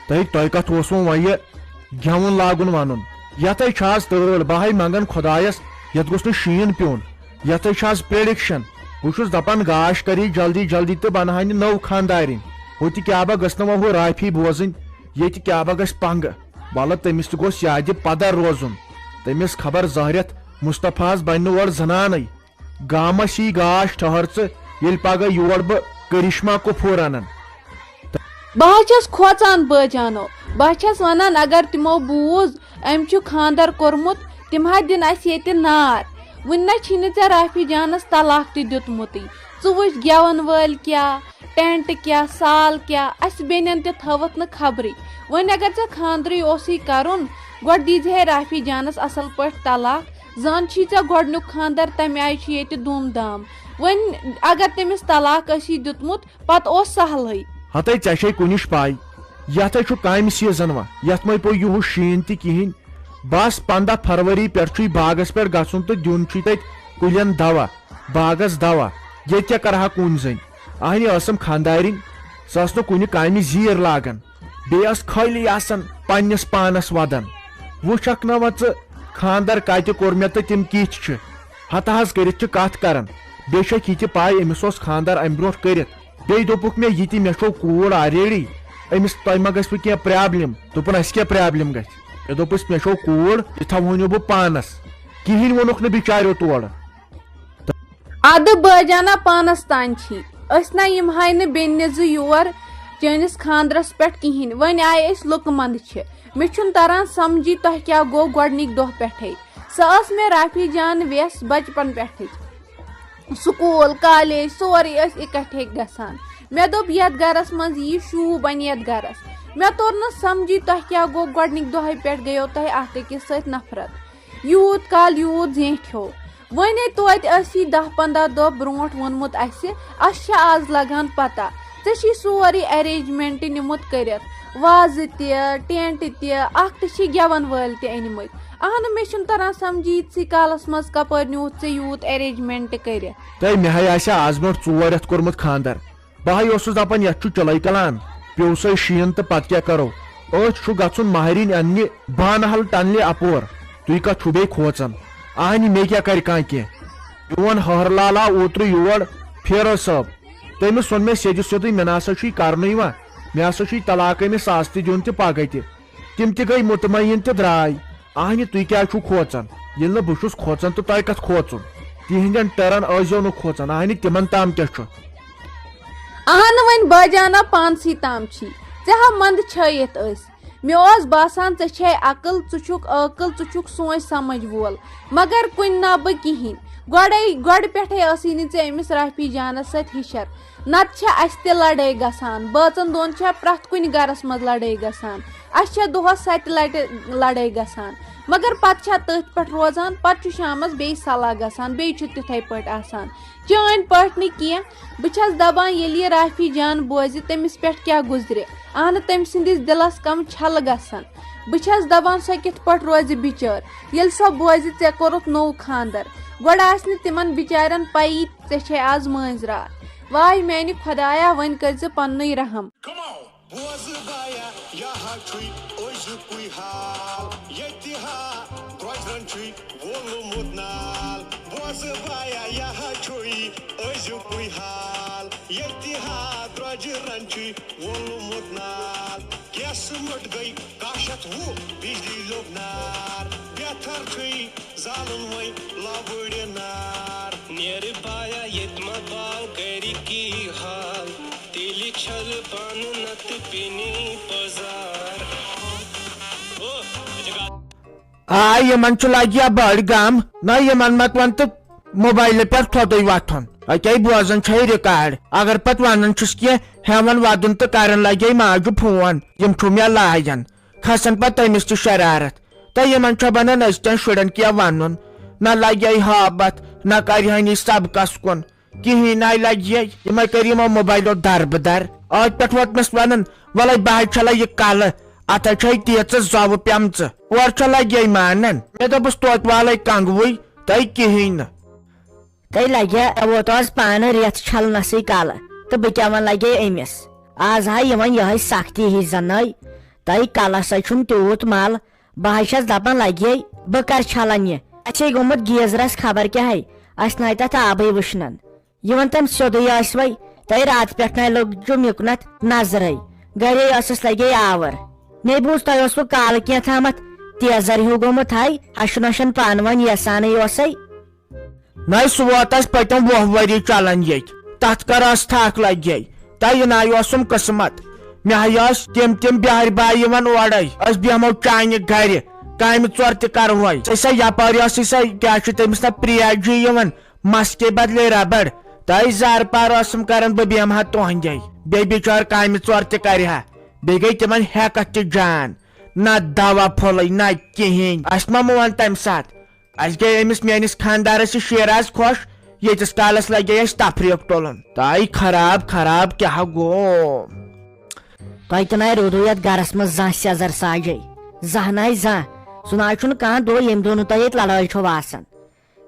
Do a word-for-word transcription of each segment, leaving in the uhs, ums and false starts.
تۄہہِ تۄہہِ کتھ اوسوٕ وۄنۍ یہِ گٮ۪وُن لاگُن ونُن؟ یتھے چھِ آز تۭر، بہٕ ہے منگن خۄدایس، یتھ گوٚژھ نہٕ شیٖن پیوٚن۔ یتھے چھِ آز prediction۔ بہٕ چھُس دپان گاش کری جلدی جلدی تہٕ بنہٕ ہا نہٕ نٔو خاندارِنۍ۔ ہُتہِ کیٛاہ با گٔژھ نہٕ وۄنۍ ہُہ رافی بوزٕنۍ، ییٚتہِ کیٛاہ با گژھِ پنگہٕ۔ ولہٕ تٔمِس تہِ گوٚژھ یادِ پدر روزُن۔ تٔمِس خبر زہرٮ۪تھ مصطفیٰ ہس بنہِ نہٕ اورٕ زنانٕے۔ گامس یی گاش ٹھٔہر ژٕ، ییٚلہِ پگاہ یور بہٕ کرشمہ کپھور انن۔ بہٕ حظ چھَس کھوژان بٲجانو۔ بہٕ حظ چھَس وَنان، اگر تِمو بوٗز أمۍ چھُ خانٛدر کوٚرمُت، تِم حظ دِن اَسہِ ییٚتہِ نار۔ وٕنہِ نہ چھِی نہٕ ژےٚ رافی جانَس طلاق تہِ دیُتمُتٕے۔ ژٕ وٕچھ گٮ۪وَن وٲلۍ کیٛاہ، ٹینٹ کیٛاہ، سال کیٛاہ، اَسہِ بیٚنٮ۪ن تہِ تھٲوٕتھ نہٕ خبرٕے۔ وۄنۍ اگر ژےٚ خانٛدرٕے اوسُے کَرُن، گۄڈٕ دیٖزِہے رافی جانَس اَصٕل پٲٹھۍ طلاق۔ زَن چھُے ژےٚ گۄڈٕنیُک خانٛدر، تَمہِ آیہِ چھُ ییٚتہِ دوٗم دام۔ وۄنۍ اگر تٔمِس طلاق ٲسی دیُتمُت، پتہٕ اوس سہلٕے۔ ہتے ژےٚ چھے کُنِچ پاے، یتھ ہے چھُ کامہِ سیزن وۄنۍ، یتھ مے پیوٚو یِہُس شیٖن تہِ کِہینۍ۔ بس پنٛداہ فروری پٮ۪ٹھ چھُے باغس پٮ۪ٹھ گژھُن تہٕ دیُن چھُے تتہِ کُلٮ۪ن دوا، باغس دوا۔ ییٚتہِ کیٛاہ کرٕ ہا کُنۍ زٔنۍ؟ اہنہِ ٲسٕم خانٛدارِنۍ، سۄ ٲس نہٕ کُنہِ کامہِ زیٖر لاگان، بیٚیہِ ٲس خٲلی آسان پننِس پانس ودان۔ وٕچھکھ نہ وۄنۍ ژٕ، خانٛدر کتہِ کوٚر مےٚ تہٕ تِم کِتھۍ چھِ؟ ہتہٕ حظ کٔرِتھ چھِ کتھ کران۔ بیٚیہِ چھکھ یہِ تہِ پاے أمِس اوس خانٛدر امہِ برونٛٹھ کٔرِتھ۔ بیٚیہِ دوٚپُکھ مےٚ، یہِ تہِ مےٚ چھو کوٗر already، أمِس تۄہہِ ما گژھِوٕ کینٛہہ problem؟ دوٚپُن، اسہِ کیٛاہ problem گژھِ؟ مےٚ دوٚپُس، مےٚ چھو کوٗر، یہِ تھاوہونیو بہٕ پانس۔ کِہینۍ ووٚنُکھ نہٕ بِچاریو تورٕ۔ ادٕ بٲجانہ پانس تام چھی۔ أسۍ نہ یِمہاے نہٕ بیٚنہِ زٕ یور چٲنِس خانٛدرس پٮ۪ٹھ کِہینۍ۔ وۄنۍ آیہِ أسۍ لُکہٕ منٛدچھِ۔ مےٚ چھُنہٕ تران سمجھی تۄہہِ کیٛاہ گوٚو گۄڈٕنِکۍ دۄہ پٮ۪ٹھے۔ سۄ ٲس مےٚ رافی جان ویس بچپن پٮ۪ٹھٕے۔ سکوٗل، کالیج، سورُے ٲسۍ اِکٹھے گژھان۔ مےٚ دوٚپ، یَتھ گَرَس منٛز یی شوٗب اَنہِ یَتھ گَرَس۔ مےٚ توٚر نہٕ سَمجھی، تۄہہِ کیٛاہ گوٚو؟ گۄڈٕنِکۍ دۄہَے پٮ۪ٹھ گٔیو تۄہہِ اَکھ أکِس سۭتۍ نفرت۔ یوٗت کال یوٗت زینٹھیو۔ وۄنۍ ہے توتہِ ٲسی دَہ پنٛداہ دۄہ برونٛٹھ ووٚنمُت اَسہِ، اَسہِ چھےٚ آز لگان پتہ۔ ژےٚ چھی سورُے arrangement نیُمُت کٔرِتھ۔ وازٕ تہِ، ٹینٹ تہِ، اَکھ تہِ چھی گٮ۪وَن وٲلۍ تہِ أنۍمٕتۍ۔ اہنُو، مےٚ چھُنہٕ تران سمجھی، ییٖتسٕے کالس منٛز کپٲرۍ نیوٗتھ ژےٚ یوٗت arrangement کٔرِتھ؟ تہٕ مےٚ ہے آسہِ ہا آز برونٛٹھ ژور رٮ۪تھ کوٚرمُت خانٛدر۔ بہٕ ہے اوسُس دپان، یتھ چھُ چِلَے کلان، پیوٚو سَے شیٖن تہٕ پتہٕ کیٛاہ کرو؟ أتھۍ چھُ گژھُن مہرِنۍ اننہِ بانہل ٹنلہِ اپور۔ تُہۍ کتھ چھُو بیٚیہِ کھوژان؟ اہنہِ، مےٚ کیٛاہ کرِ کانٛہہ کینٛہہ؟ میون ہہر لال آو اوترٕ یور، فیروز صٲب۔ تٔمِس ووٚن مےٚ سیٚدِ سیوٚدُے، مےٚ نہ سا چھُے کرنُے وۄنۍ، مےٚ ہسا چھُے طلاق أمِس ساس تہِ دیُن تہٕ پگاہ تہِ۔ تِم تہِ گٔے مطمعین تہٕ درٛاے۔ اہنہِ، تُہۍ کیٛازِ چھِو کھوژان؟ ییٚلہِ نہٕ بہٕ چھُس کھوژان تہٕ تۄہہِ کتھ کھوژُن؟ تِہنٛدٮ۪ن ٹٔرن ٲسۍزیو نہٕ کھوژان۔ اہنہِ، تِمن تام کیٛاہ چھُ؟ اہنہٕ، وۄنۍ بٲجانہ پانسٕے تام چھی۔ ژےٚ ہا منٛدٕ چھٲیِتھ أسۍ۔ مےٚ اوس باسان، ژےٚ چھے عقل، ژٕ چھُکھ عٲقل، ژٕ چھُکھ سونچ سمجھ وول۔ مگر کُنہِ نہ بہٕ کِہینۍ۔ گۄڈے، گۄڈٕ پٮ۪ٹھے ٲسٕے نہٕ ژےٚ أمِس رافی جانس سۭتۍ ہِشر۔ نتہٕ چھےٚ اسہِ تہِ لڑٲے گژھان۔ بٲژن دۄن چھےٚ پرٛٮ۪تھ کُنہِ گرس منٛز لڑٲے گژھان۔ اسہِ چھےٚ دۄہس ستہِ لٹہِ لڑٲے گژھان۔ مگر پتہٕ چھےٚ تٔتھۍ پٮ۪ٹھ روزان، پتہٕ چھُ شامس بیٚیہِ صلاح گژھان، بیٚیہِ چھُ تِتھے پٲٹھۍ آسان۔ چٲنۍ پٲٹھۍ نہٕ کینٛہہ۔ بہٕ چھس دپان، ییٚلہِ یہِ رافی جان بوزِ، تٔمِس پٮ۪ٹھ کیٛاہ گُزرِ؟ اہنہٕ، تٔمۍ سٕنٛدِس دِلس کم چھلہٕ گژھن۔ بہٕ چھس دپان، سۄ کِتھ پٲٹھۍ روزِ بِچٲر، ییٚلہِ سۄ بوزِ، ژےٚ کوٚرُتھ نوٚو خانٛدر؟ گۄڈٕ آسہِ نہٕ تِمن بِچارٮ۪ن پیی، ژےٚ چھے آز مٲنٛزۍ راتھ۔ واے میانہِ خۄدایا، وۄنۍ کٔرۍ زِ پننُے رحم۔ Come on! بوزٕ بایا، یہِ ہا چھُے أزیُکُے حال، ییٚتہِ ہا درٛۄجرَن چھُے وولمُت نال۔ بوزٕ بایا، یہِ ہا چھُے أزیُکُے حال، ییٚتہِ ہا درٛۄجرَن چھُے وولمُت نال۔ گیسہٕ مٔٹ گٔے کاہ شیٚتھ وُہ، بجلی لوٚگ نار۔ بیتھر چھُے زالُن وۄنۍ لۄبٕڑِ نار۔ نیرٕ بایا، ییٚتہِ ما باو گرِکی حال، تیٚلہِ چھلہٕ پانہٕ نتہٕ پیٚنی پزار۔ او، یہِ چھِ گا- آ، یِمن چھُ لگہِ یا بٔڑ غم۔ نہ، یِمن مت ون تہٕ موبایلہٕ پٮ۪ٹھ تھوٚدُے وۄتھُن۔ اکے بوزان چھے ریکارڈ۔ اگر پتہٕ ونان چھُس کینٛہہ، ہٮ۪وان ودُن تہٕ کران لگے ماجہِ فون۔ یِم چھُ مےٚ لاگان۔ کھسان پتہٕ تٔمِس تہِ شرارت۔ تہٕ یِمن چھُ بنان أزکٮ۪ن شُرٮ۪ن کینٛہہ ونُن۔ نہ لگے ہابتھ، نہ کرِہٲنی سبقس کُن۔ کِہیٖنۍ نَے لگہِ ہے۔ یِمے کٔرۍ یِمو موبایلو دربہٕ در۔ أتھۍ پٮ۪ٹھ ووت مےٚ ونان، وَلَے بہٕ ہے چھَلے یہِ کلہٕ، اَتھ ہے چھے تیٖژٕ زۄوٕ پیمژٕ۔ اورٕ چھَ لگہِ ہے مانان۔ مےٚ دوٚپُس، توتہِ والَے کنگوٕے، تَے کِہیٖنۍ نہٕ۔ تَے لگہِ ہے، مےٚ ووت آز پانہٕ رٮ۪تھ چھَلنَسٕے کلہٕ، تہٕ بہٕ کیٛاہ وَنہٕ لگے أمِس۔ آز ہا یِوان یِہوٚے سختی ہِش زَنَے۔ تۄہہِ کلس ہے چھُم تیوٗت مل، بہٕ ہے چھَس دپان لگے بہٕ کر چھلن یہِ۔ اَسہِ ہے گوٚمُت گیٖزرس خبر کیٛاہ ہے، اَسہِ ناے تتھ آبٕے وٕشنن۔ یہِ ون تٔمۍ سیوٚدُے ٲسۍ وَے، تۄہہِ راتہٕ پٮ۪ٹھ نَے لوٚگجُم یُکنتھ نظرے۔ گرے ٲسٕس لگے آور۔ مےٚ بوٗز تۄہہِ اوسوٕ کالہٕ کینٛہہ تامتھ تیزر ہیوٗ گوٚمُت ہے، ہشہِ نۄشن پانہٕ ؤنۍ یژھانٕے اوسے۔ نَے سُہ ووت اَسہِ پٔتِم وُہ ؤری چلان ییٚتہِ۔ تَتھ کر ٲس تھکھ لگے۔ تۄہہِ نَے اوسُم قٕسمت۔ مےٚ ہے ٲسۍ تِم تِم بیہارِ باے یِوان اورے۔ أسۍ بیہمو چانہِ گرِ۔ کامہِ ژور تہِ کرہوے۔ ژےٚ سا یپٲرۍ ٲسٕے سا، کیٛاہ چھُ تٔمِس ناو، پریا جی یِوان۔ مسکے بدلے ربڑ۔ تۄہہِ زارٕ پار ٲسٕم کران، بہٕ بیہمہٕ ہا تُہنٛدے۔ بیٚیہِ بِچار کامہِ ژور تہِ کرِ ہا۔ بیٚیہِ گٔے تِمن ہٮ۪کتھ تہِ جان۔ نہ دوا پھوٚلٕے، نہ کِہیٖنۍ۔ اَسہِ ما مون تَمہِ ساتہٕ؟ اَسہِ گٔے أمِس میٲنِس خانٛدارس یہِ شیراز خۄش، ییٖتِس کالس لگے اَسہِ تفریٖق تُلُن۔ تۄہہِ خراب خراب کیٛاہ گوٚو؟ تۄہہِ تہِ نَے روٗدوٕ یَتھ گرس منٛز زانٛہہ سیٚزر ساجے۔ زانٛہہ نَے زانٛہہ۔ سُہ نَے چھُنہٕ کانٛہہ دۄہ ییٚمہِ دۄہ نہٕ تۄہہِ ییٚتہِ لڑٲے چھو آسان۔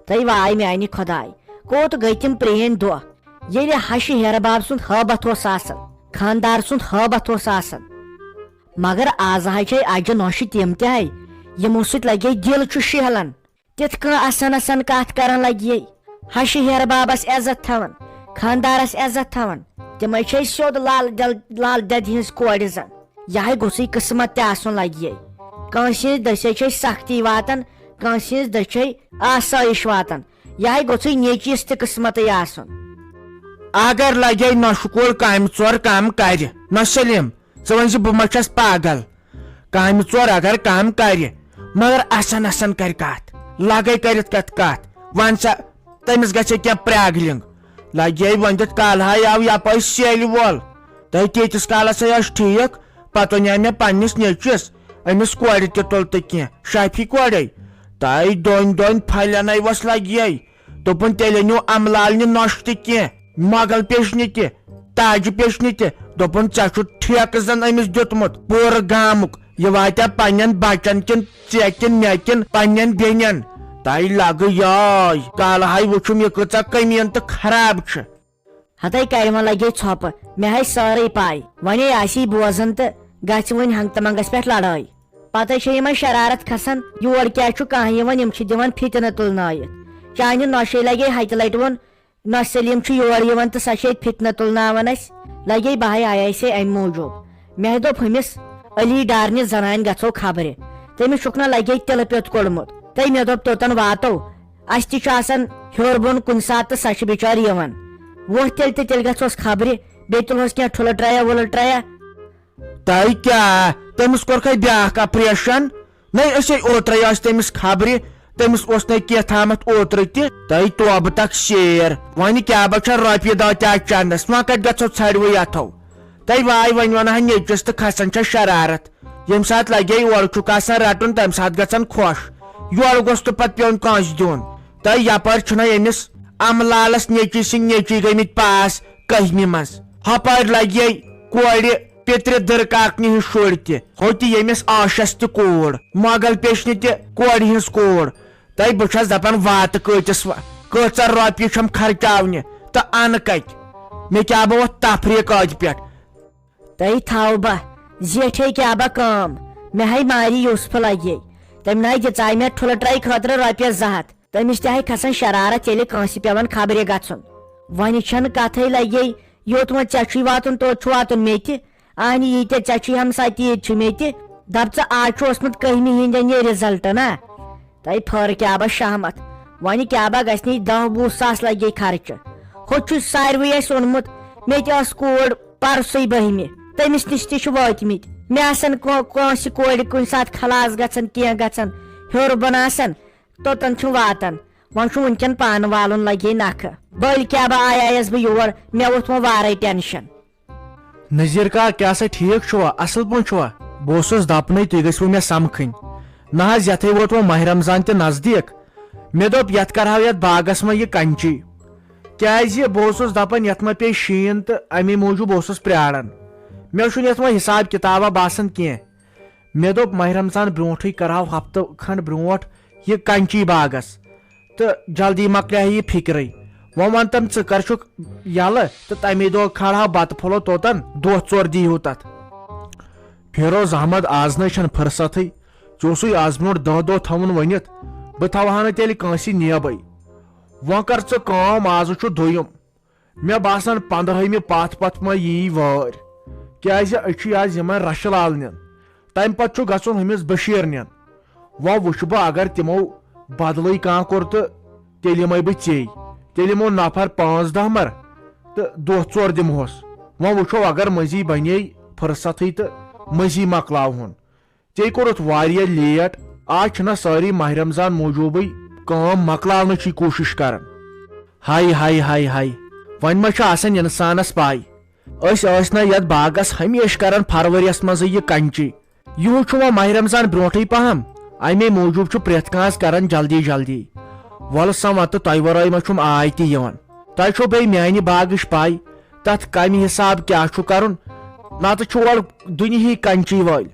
تہٕ واے میانہِ خۄداے، کوٚت گٔے تِم پرٛٲنۍ دۄہ، ییٚلہِ ہشہِ ہیرٕ باب سُنٛد ہٲبتھ اوس آسان، خانٛدار سُنٛد ہٲبتھ اوس آسان۔ مگر آز ہے چھے اجہِ نۄشہِ تِم تہِ ہے، یِمو سۭتۍ لگے دِل چھُ شیہلان۔ تِتھ کٔنۍ اسان اسان کتھ کران لگے، ہشہِ ہیرٕ بابس عزت تھاوان، خانٛدارس عزت تھاوان۔ تِمے چھے سیوٚد لال دل-، لال دٮ۪دِ ہٕنٛز کورِ زن۔ یہِ ہے گوٚژھُے قٕسمت تہِ آسُن لگے۔ کٲنٛسہِ ہٕنٛزِ دٔسۍ چھے سختی واتان، کٲنٛسہِ ہٕنٛزِ دٔسۍ چھے آسٲیِش واتان۔ یہِ ہے گوٚژھُے نیٚچوِس تہِ قٕسمتٕے آسُن۔ اگر لگے نۄشہِ کول کامہِ ژور کم کرِ۔ نہ سلیٖم، ژٕ ؤنۍ زِ بہٕ ما چھَس پاگل؟ کامہِ ژور اگر کم کرِ، مگر اسان اسان کرِ کتھ، لگے کٔرِتھ کتھ کتھ۔ وۄنۍ سا تٔمِس گژھِ کینٛہہ پرٛاگلِنٛگ۔ لگے ؤنِتھ کالہٕ ہاے آو یپٲرۍ سیلہِ وول۔ تۄہہِ تیٖتِس کالس ہے ٲس ٹھیٖک، پتہٕ وَنیٛاو مےٚ پننِس نیٚچوِس، أمِس کورِ تہِ تُل تہٕ کینٛہہ، شافی کورے۔ تۄہہِ دۄن دۄن پھلٮ۪ن ہے وَس لگے۔ دوٚپُن، "تیٚلہِ أنِو امہٕ لالنہِ نۄشہِ تہِ کینٛہہ، مۄغل پیشنہِ تہِ، تاجہِ پیشنہِ تہِ۔" دوٚپُن، "ژےٚ چھُتھ ٹھیکہٕ زن أمِس دیُتمُت پوٗرٕ گامُک، یہِ واتیٛا پننٮ۪ن بچن کِنہٕ ژےٚ کِنہٕ مےٚ کِنہٕ پننٮ۪ن بیٚنٮ۪ن؟" تۄہہِ لگہٕ یاے، کالہٕ ہاے وُچھُم یہِ کۭژاہ کٔمیٖن تہٕ خراب چھِ۔ ہتے کَرِ وۄنۍ لگے ژھۄپہٕ، مےٚ ہاے سٲرٕے پاے۔ وۄنۍ آسی بوزان تہٕ گژھِ وۄنۍ ہنٛگتہٕ منٛگس پٮ۪ٹھ لڑٲے۔ پتہٕ چھےٚ یِمن شرارت کھسان، یور کیٛازِ چھُ کانٛہہ یِوان، یِم چھِ دِوان فِتنہٕ تُلنٲیِتھ۔ چانہِ نۄشے لگے ہتہِ لٹہِ ووٚن، نۄش سلیٖم چھُ یور یِوان تہٕ سۄ چھِ ییٚتہِ فِتنہٕ تُلناوان اَسہِ۔ لگے بہٕ ہاے آیے سے اَمہِ موٗجوٗب۔ مےٚ دوٚپ ہُمِس علی ڈارنہِ زنانہِ گژھو خبرِ۔ تٔمِس چھُکھ نہ لگے تِلہٕ پیوٚت کوٚڑمُت۔ تٔمۍ مےٚ دوٚپ توٚتن واتو۔ اَسہِ تہِ چھُ آسان ہیوٚر بۄن کُنہِ ساتہٕ تہٕ سۄ چھِ بِچٲر یِوان۔ وۄتھ تیٚلہِ تہٕ تیٚلہِ گژھوس خبرِ، بیٚیہِ تُلہوس کینٛہہ ٹھُلہٕ ٹرٛایا وُلہٕ ٹرٛایا۔ تۄہہِ کیٛاہ؟ تٔمِس کوٚرکھے بیٛاکھ آپریشن؟ نَے، أسے اوترَے ٲسۍ تٔمِس خبرِ، تٔمِس اوس نَے کینٛہہ تھامَتھ اوترٕ تہِ۔ تۄہہِ توبہٕ تک شیر۔ وۄنۍ کیٛاہ با چھےٚ رۄپیہِ دَہ تہِ اَتھ چندَس؟ وۄنۍ کَتہِ گژھو ژھرِوٕے اَتھو؟ تۄہہِ واے وۄنۍ وَنہٕ ہا نیٚچوِس تہٕ کھسان چھےٚ شرارت۔ ییٚمہِ ساتہٕ لگے اورٕ چھُکھ آسان رٹُن، تمہِ ساتہٕ گژھن خۄش۔ یورٕ گوٚژھ نہٕ پتہٕ پیوٚن کٲنٛسہِ دیُن۔ تۄہہِ یپٲرۍ چھُنہ أمِس امہٕ لالس نیٚچوۍ سٕنٛدۍ نیٚچوۍ گٔمٕتۍ پاس کٔہمہِ منٛز۔ ہۄپٲرۍ لگے کورِ پِترِ دٕرکاکنہِ ہٕنٛدۍ شُرۍ تہِ۔ ہوٚتہِ ییٚمِس عٲشس تہِ کوٗر، مۄغل پیشنہِ تہِ کورِ ہٕنٛز کوٗر۔ تۄہہِ بہٕ چھَس دپان واتہٕ کۭتِس و-، کۭژاہ رۄپیہِ چھَم خرچاونہِ تہٕ انہٕ کتہِ؟ مےٚ کیٛاہ بہٕ وۄتھ تفریٖق ٲدۍ پٮ۪ٹھ؟ تۄہہِ تھاو بہٕ زیٹھے کیٛاہ بہٕ کٲم؟ مےٚ ہاے ماری یوسفہٕ لگے۔ تٔمۍ ناے دِژاے مےٚ ٹھُلہٕ ٹرٛاے خٲطرٕ رۄپیَس زٕ ہتھ۔ تٔمِس تہِ ہاے کھسان شرارت، ییٚلہِ کٲنٛسہِ پٮ۪وان خبرِ گژھُن۔ وۄنۍ چھَنہٕ کتھے لگے، یوٚت وۄنۍ ژےٚ چھُے واتُن، توٚت چھُ واتُن مےٚ تہِ۔ اہنہِ ییٖتیٛاہ ژےٚ چھُے ہمساے، تیٖتۍ چھِ مےٚ تہِ۔ دپ ژٕ، آز چھُ اوسمُت کٔہمہِ ہِنٛدٮ۪ن یہِ رِزلٹ نا؟ تۄہہِ پھٔر کیٛاہ با شہمت؟ وۄنہِ کیٛاہ با گژھِ نہٕ یہِ دَہ وُہ ساس لگے خرچہٕ۔ ہُہ چھُ ساروٕے اَسہِ اوٚنمُت۔ مےٚ تہِ ٲس کوٗر پرسٕے بٔہمہِ، تٔمِس نِش تہِ چھِ وٲتمٕتۍ۔ مےٚ آسن کو-، کٲنٛسہِ کورِ کُنہِ ساتہٕ خلاص گژھان، کینٛہہ گژھان، ہیوٚر بۄن آسان، توٚتن چھُ واتان۔ وۄنۍ چھُ وٕنکٮ۪ن پانہٕ والُن لگے نکھٕ۔ بٔلۍ کیٛاہ با آیایس بہٕ یور، مےٚ ووٚتھ وۄنۍ وارے ٹینشن۔ نذیر کاک، کیٛاہ سا ٹھیٖک چھُوا؟ اصٕل پٲٹھۍ چھُوا؟ بہٕ اوسُس دپنَے تُہۍ گٔژھِوٕ مےٚ سمکھٕنۍ۔ نہ حظ، یتھے ووت وۄنۍ ماہِ رمضان تہِ نزدیٖک۔ مےٚ دوٚپ یتھ کرہاو یتھ باغس منٛز یہِ کنچی۔ کیٛازِ بہٕ اوسُس دپان یتھ ما پیٚیہِ شیٖن تہٕ امی موٗجوٗب اوسُس پرٛاران۔ مےٚ چھُنہٕ یتھ وۄنۍ حساب کتابہ باسان کینٛہہ۔ مےٚ دوٚپ ماہِ رمضان برونٹھٕے کرہاو ہفتہٕ کھنڈ برونٹھ یہِ کنچی باغس۔ تہٕ جلدی مۄکلہِ ہا یہِ فِکرٕے۔ وۄنۍ وَن تَم، ژٕ کر چھُکھ یَلہٕ تہٕ تَمے دۄہ کھالہاو بَتہٕ پھوٚلو توٚتَن، دۄہ ژور دیٖہِو تَتھ۔ فیروز احمد، آز نَے چھَنہٕ فرصتھٕے۔ ژےٚ اوسُے آز برونٛٹھ دَہ دۄہ تھاوُن ؤنِتھ، بہٕ تھاوہا نہٕ تیٚلہِ کٲنٛسہِ نیبٕے۔ وۄنۍ کر ژٕ کٲم، آزٕ چھُ دوٚیُم۔ مےٚ باسان، پنٛدہٲیمہِ پتھ پتھ ما ییہِ وٲرۍ، کیازِ أسۍ چھِ آز یِمن رشہٕ لال نِن، تمہِ پتہٕ چھُ گژھُن ہُمِس بشیٖر نِن۔ وۄنۍ وٕچھٕ بہٕ، اگر تِمو بدلٕے کانٛہہ کوٚر تہٕ تیٚلہِ یِمے بہٕ ژے، تیٚلہِ یِمو نفر پانٛژھ دہ مر تہٕ دۄہ ژور دِمہوس۔ وۄنۍ وٕچھو، اگر مٔنٛزی بنے فرصتھٕے تہٕ مٔنٛزی مۄکلاوہون۔ ژےٚ کوٚرُتھ واریاہ لیٹ۔ آز چھِنہ سٲری ماہ رمضان موٗجوٗبٕے کٲم مۄکلاونٕچی کوٗشِش کران۔ ہاے، ہاے، ہاے، ہاے۔ وۄنۍ ما چھُ آسان انسانس پاے؟ أسۍ ٲسۍ نہ یتھ باغس ہمیشہِ کران فرؤریس منٛزٕے یہِ کنچی۔ یِہُس چھُ وۄنۍ ماہ رمضان برونٹھٕے پہم، امے موٗجوٗب چھُ پرٛٮ۪تھ کانٛہہ آز کران جلدی جلدی۔ وَلہٕ سا وَن تہٕ، تۄہہِ ورٲے ما چھُم آے تہِ یِوان؟ تۄہہِ چھو بیٚیہِ میانہِ باغٕچ پاے، تتھ کمہِ حساب کیٛاہ چھُ کرُن؟ نتہٕ چھُ اورٕ دُنیہٕکۍ کنچی وٲلۍ۔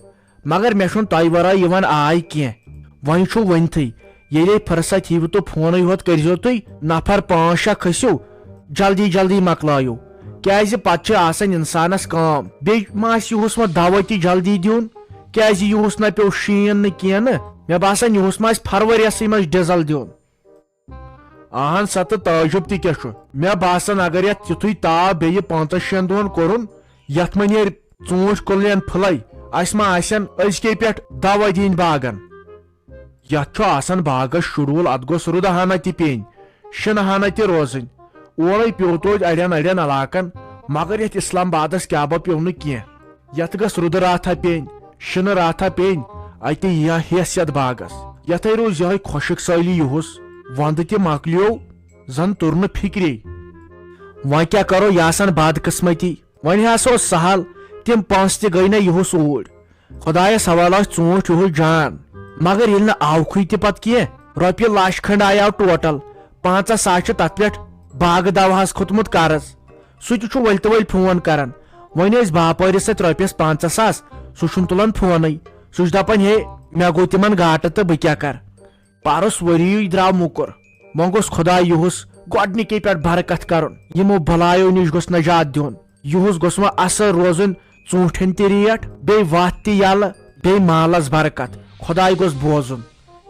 مگر مےٚ چھُنہٕ تۄہہِ ورٲے یِوان آے کینٛہہ۔ وۄنۍ چھُ ؤنتھٕے، ییٚلے فرصت یِیوٕ تہٕ فونٕے ہوت کٔرۍزیو تُہۍ، نفر پانٛژھ شےٚ کھٔسِو، جلدی جلدی مۄکلٲیِو۔ کیازِ پتہٕ چھِ آسان انسانس کٲم۔ بیٚیہِ ما آسہِ یِہُس وۄنۍ دوا تہِ جلدی دیُن؟ کیازِ یِہُس نہ پیوٚو شیٖن نہٕ کینٛہہ نہٕ۔ مےٚ باسان، یِہُس ما آسہِ فرؤریسٕے منٛز ڈیزل دیُن۔ اہن سا، تہٕ تعجب تہِ کیٛاہ چھُ؟ مےٚ باسان، اگر یتھ تیُتھُے تاپھ بیٚیہِ پانٛژن شٮ۪ن دۄہن کوٚرُن، یتھ ما نیرِ ژوٗنٛٹھۍ کُلٮ۪ن پھٕلے، اسہِ ما آسن أزکے پٮ۪ٹھ دوا دِنۍ باغن؟ یتھ چھُ آسان باغس شڈول، اتھ گوٚژھ رُدٕ ہنا تہِ پیٚنۍ، شِنہٕ ہنا تہِ روزٕنۍ۔ اورے پیوٚو توتہِ اڑٮ۪ن اڑٮ۪ن علاقن، مگر یتھ اسلام آبادس کیٛاہ با پیوٚو نہٕ کینٛہہ۔ یتھ گٔژھ رُدٕ راتھا پیٚنۍ، شِنہٕ راتھا پیٚنۍ، اتہِ یی ہا ہیس یتھ باغس۔ یتھے روٗز یہے خۄشک سٲلی یِہُس، ونٛدٕ تہِ مۄکلیو، زن توٚر نہٕ فکرے۔ وۄنۍ کیٛاہ کرو، یہِ آسان بدقسمتی۔ وۄنۍ ہسا اوس سہل، تِم پونٛسہٕ تہِ گٔے نہ یِہُس اوٗرۍ۔ خۄدایس حوالہٕ ٲسۍ ژوٗنٛٹھۍ یِہُس جان، مگر ییٚلہِ نہٕ آوکھٕے تہِ پتہٕ کینٛہہ، رۄپیہِ لچھ کھنٛڈ آیاو ٹوٹل، پنٛژاہ ساس چھُ تتھ پٮ۪ٹھ باغہٕ دوہس کھوٚتمُت قرض۔ سُہ تہِ چھُ ؤلۍ تہٕ ؤلۍ فون کران۔ وۄنۍ ٲسۍ باپٲرِس سۭتۍ رۄپیس پنٛژاہ ساس، سُہ چھُنہٕ تُلان فونٕے۔ سُہ چھُ دپان، ہے، مےٚ گوٚو تِمن گاٹہٕ تہٕ بہٕ کیٛاہ کرٕ؟ پرُس ؤری درٛاو موٚکُر۔ وۄنۍ گوٚژھ خۄداے یِہُس گۄڈنِکے پٮ۪ٹھ برکت کرُن۔ یِمو بلایو نِش گوٚژھ نجات دیُن۔ یِہُس گوٚژھ وۄنۍ اصل روزُن، ژوٗنٛٹھٮ۪ن تہِ ریٹ، بیٚیہِ وتھ تہِ یلہٕ، بیٚیہِ مالس برکت۔ خۄداے گوٚژھ بوزُن،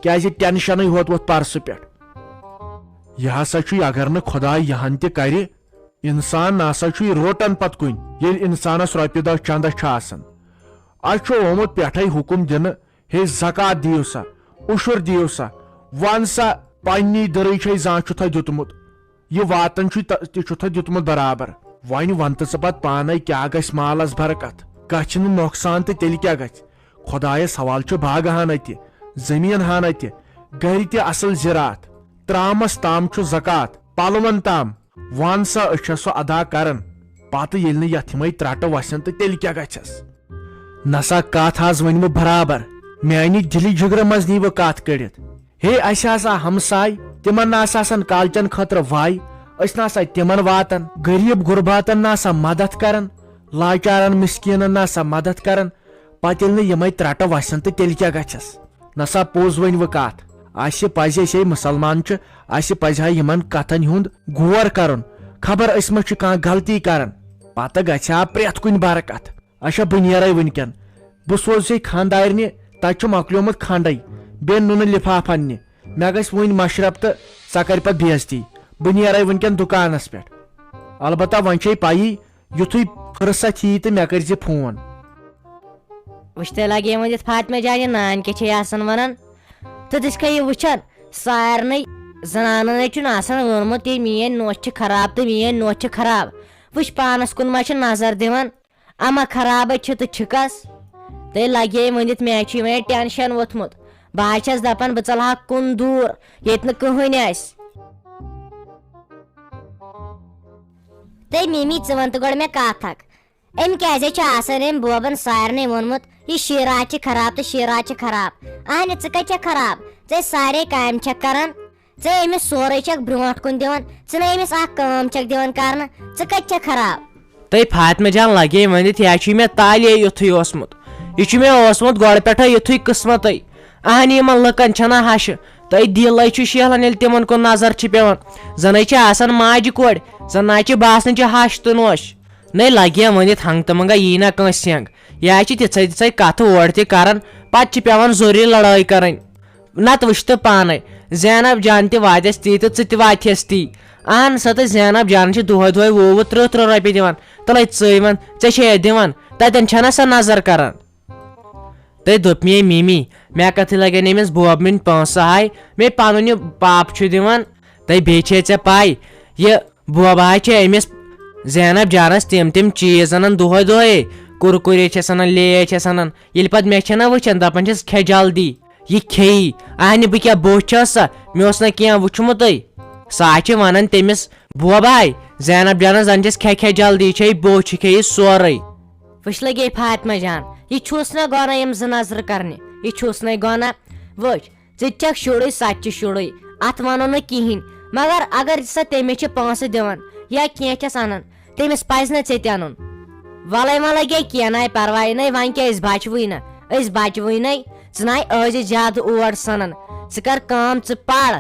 کیازِ ٹینشنٕے ہوت ووت پرسہٕ پٮ۪ٹھ۔ یہِ ہسا چھُے، اگر نہٕ خۄداے یہِ ہن تہِ کرِ، انسان نہ سا چھُے روٹان پتہٕ کُنہِ، ییٚلہِ انسانس رۄپیہِ دہ چندس چھِ آسان۔ اسہِ چھُ آمُت پٮ۪ٹھے حُکم دِنہٕ، ہے زکوٰۃ دِیِو سا، عشر دِیِو سا، ون سا، پننی دٔرٕے چھے زانٛہہ چھُتھا دیُتمُت، یہِ واتان چھُے تہ-، تہِ چھُتھا دیُتمُت برابر۔ وۄنۍ ون تہٕ ژٕ پتہٕ پانے، کیٛاہ گژھِ مالس برکت، گژھِ نہٕ نۄقصان تہٕ تیٚلہِ کیٛاہ گژھِ؟ خۄدایس حوالہٕ چھُ باغہٕ ہن اتہِ، زٔمیٖن ہن اتہِ، گرِ تہِ اصل زِراعت، ترامس تام چھُ زکوٰۃ، پلون تام۔ وَن سا، أسۍ چھا سُہ ادا کران؟ پتہٕ ییٚلہِ نہٕ یتھ یِمے ترٛٹہٕ وسن تہٕ تیٚلہِ کیٛاہ گژھٮ۪س؟ نسا، کتھ حظ ؤنۍ مےٚ برابر۔ میانہِ دِلہِ جگرٕ منٛز نی وۄنۍ کتھ کٔڑِتھ۔ ہے، اسہِ آسہٕ ہا ہمساے، تِمن نہ آسہٕ آسان کالچن خٲطرٕ واے، أسۍ نہ آسہٕ ہا تِمن واتان، غریب غرباتن نہ آسہٕ ہا مدد کران، لاچارن مسکینن نہ آسہٕ ہا مدد کران، پتہٕ ییٚلہِ نہٕ یِمے ترٛٹہٕ وسن تہٕ تیٚلہِ کیٛاہ گژھٮ۪س؟ نسا پوٚز ؤنۍ وۄنۍ کتھ۔ اسہِ پزِ، أسۍ ہے مسلمان چھِ، اسہِ پزِ ہا یِمن کتھن ہُنٛد غور کرُن۔ خبر أسۍ ما چھِ کانٛہہ غلطی کران؟ پتہٕ گژھِ ہا پرٛٮ۪تھ کُنہِ برکت۔ اچھا، بہٕ نیرے وٕنکٮ۪ن۔ بہٕ سوزٕ ژےٚ خانٛدارنہِ، تتہِ چھُ مۄکلیومُت کھنڈے، بیٚیہِ نُنہٕ لفافن نہِ۔ مےٚ گژھِ وٕنۍ مشرف تہٕ ژٕ کر پتہٕ بے عزتی۔ بہٕ نیرے وٕنکٮ۪ن دُکانس پٮ۪ٹھ۔ البتہ وۄنۍ چھے پیی، یُتھُے فرصت یی تہٕ مےٚ کٔرۍ زِ فون۔ وٕچھ تیٚلہِ لگے وۄنۍ یتھ فاطمہ جانہِ نانۍ کیٛاہ چھے آسان ونان۔ تہٕ تِتھ کٔنۍ یہِ وٕچھان، سارنٕے زنانن ہے چھُنہٕ آسان ووٚنمُت، یہِ میٲنۍ نوٚش چھِ خراب تہٕ میٲنۍ نوٚش چھِ خراب۔ وٕچھ پانس کُن ما چھِ نظر دِوان، اما خرابے چھِ تہٕ چھِکس۔ تیٚلہِ لگے ؤنِتھ، مےٚ چھُ یِمن ٹینشن ووٚتھمُت۔ بہٕ حظ چھَس دپان، بہٕ ژلہٕ ہا کُن دوٗر، ییٚتہِ نہٕ کٕہٕنۍ آسہِ۔ تہٕ مِمی، ژٕ وَن تہٕ گۄڈٕ مےٚ کَتھ اَکھ۔ أمۍ کیٛازِ چھُ آسان أمۍ بوبَن سارنٕے ووٚنمُت، یہِ شیٖرا چھِ خراب تہٕ شیٖرا چھِ خراب؟ اَہنہِ، ژٕ کَتہِ چھَکھ خراب؟ ژٕ ہے سارے کامہِ چھَکھ کَران۔ ژٕ أمِس سورُے چھَکھ برٛونٛٹھ کُن دِوان، ژٕ نہٕ أمِس اَکھ کٲم چھَکھ دِوان کَرنہٕ۔ ژٕ کَتہِ چھَکھ خراب؟ تہٕ فاطمہ جان، لگے ؤنِتھ، یہِ چھُ مےٚ تالے یُتھُے اوسمُت۔ یہِ چھُ مےٚ اوسمُت گۄڈٕ پٮ۪ٹھَے یُتھُے قٕسمَتٕے۔ اَہنہِ، یِمَن لُکَن چھَنہ ہَشہِ۔ تہٕ دِلَے چھُ شیہلان، ییٚلہِ تِمَن کُن نظر چھِ پٮ۪وان۔ زَنَے چھِ آسان ماجہِ کورِ، زَن نہ چھِ باسان چھِ ہَش تہٕ نوٚش۔ نَے لگے ؤنِتھ، ہنٛگ تہٕ منٛگا یی نہ کٲنٛسہِ سٮ۪نٛگ۔ یا چھِ تِژھے تِژھے کتھٕ اورٕ تہِ کران، پتہٕ چھِ پٮ۪وان ضروٗری لڑٲے کرٕنۍ۔ نتہٕ وٕچھ تہٕ پانے، زینب جان تہِ واتٮ۪س تی تہٕ ژٕ تہِ واتٮ۪س تی۔ اہن سا، تہٕ زینب جان چھِ دۄہے دۄہے وُہ وُہ ترٕٛہ ترٕٛہ رۄپیہِ دِوان، تہٕ لے ژٕے وَن، ژےٚ چھے اَتہِ دِوان؟ تَتٮ۪ن چھَنہ سۄ نظر کران؟ تہٕ دوٚپ مے مِمی، مےٚ کتھٕے لگن أمِس بوبہٕ مِنۍ پونٛسہٕ ہاے، مے پنُن یہِ پاپہٕ چھُ دِوان۔ تہٕ بیٚیہِ چھے ژےٚ پاے، یہِ بوبہٕ ہاے چھِ أمِس زینب جانس تِم تِم چیٖز انان دۄہے دۄہے، کُرکُرے چھس انان، لیز چھس انان۔ ییٚلہِ پتہٕ مےٚ چھےٚ نہ وٕچھان، دپان چھس، کھےٚ جلدی۔ یہِ کھیٚیی۔ اہنہِ، بہٕ کیٛاہ بوٚچھ چھَس سا؟ مےٚ اوس نہ کینٛہہ وُچھمُتٕے۔ سۄ ہا چھِ ونان تٔمِس، بوبہٕ ہاے، زینب جانس زن چھس، کھےٚ کھےٚ جلدی، یہِ چھے بوٚچھ، یہِ کھیٚیہِ سورُے۔ وٕچھ لگے فاطمہ جان، یہِ چھُس نہ گۄناہ یِم زٕ نظرٕ کرنہِ، یہِ چھُس نَے گۄناہ۔ وٕچھ، ژٕ تہِ چھکھ شُرُے، سۄ تہِ چھِ شُرُے، اتھ ونو نہٕ کِہینۍ۔ مگر اگر سۄ تٔمِس چھِ پونٛسہٕ دِوان یا کینٛہہ چھس انان، تٔمِس پزِ نہ ژےٚ تہِ انُن۔ ولے ولے گے، کینٛہہ ناے پرواے نَے، وۄنۍ کیٛاہ، أسۍ بچوٕے نہ، أسۍ بچوٕے نَے۔ ژٕ ناے ٲسۍ زیادٕ اور سنان، ژٕ کر کٲم، ژٕ پر۔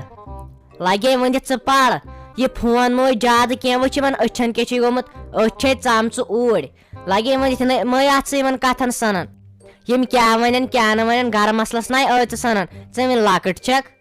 لگے ؤنِتھ، ژٕ پر۔ یہِ فون مہٕ ٲسۍ زیادٕ کینٛہہ، وٕچھ یِمن أچھن کیٛاہ چھُے گوٚمُت، أچھ چھے ژامژٕ اوٗرۍ۔ لگے ؤنِتھ، نَے مہٕ ٲسۍ ژٕ یِمن کتھن سنان۔ یِم کیٛاہ ونن کیٛاہ نہٕ ونن، گرٕ مسلس ناے ٲسۍ ژٕ سنان، ژٕ وۄنۍ لۄکٕٹ چھکھ۔